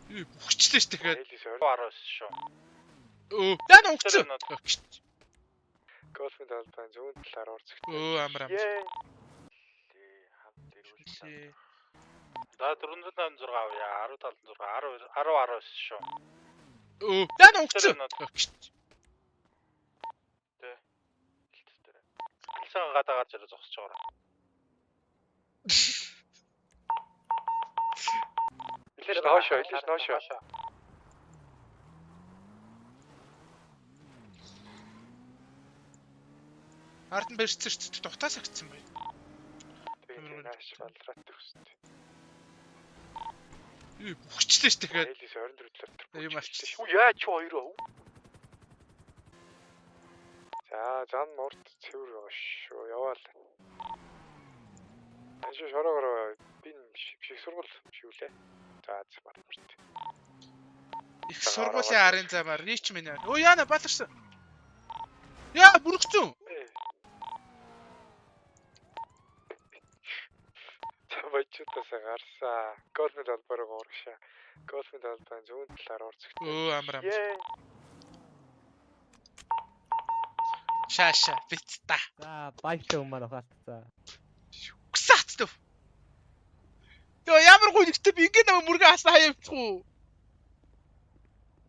Үхчихлээ ш тэгэхээр. Элис 19 шүү. Өө. Яна үхсэн. Голфын талбай зүүн талаар орцогтой. Өө амар амар. Хамт эргүүлсэн. За 486 авъя. 1076 10 10 19 шүү. Өө. Яна үхсэн. Тэ. Алсан гадаа гарч ирээ зогсож байгаа. Илээс доошоо, илээс доошоо. Ард нь барьцсан шүү дээ. Дутаас агцсан байна. Тэгээ нааш балраад төгсдөг. Үхчихлээ ш тэгэхээр. Элис 24 талаар тэр. Юм авчихсан. Үу яа чи хоёроо. За зам урд цэвэр байгаа шүү. Яваал. Аш шороогоор би их сургууль шивлээ. За март. Их сургуулийн арын замаар Рич минь. Өө яана баларсан. Яа бүрэгцэн. За баячтасаа гарсаа. Голфын талбай руу урагшаа. Голфын талбай зүүн талаар орцогтой. Өө амар амар. Шааша битта. За баяртай хүмүүс маань ухаалцсан. Гүсаацтай. Йоо ямар гоё нэгтэй би ингэ намайг мөргөн хасна хаяа явчих уу.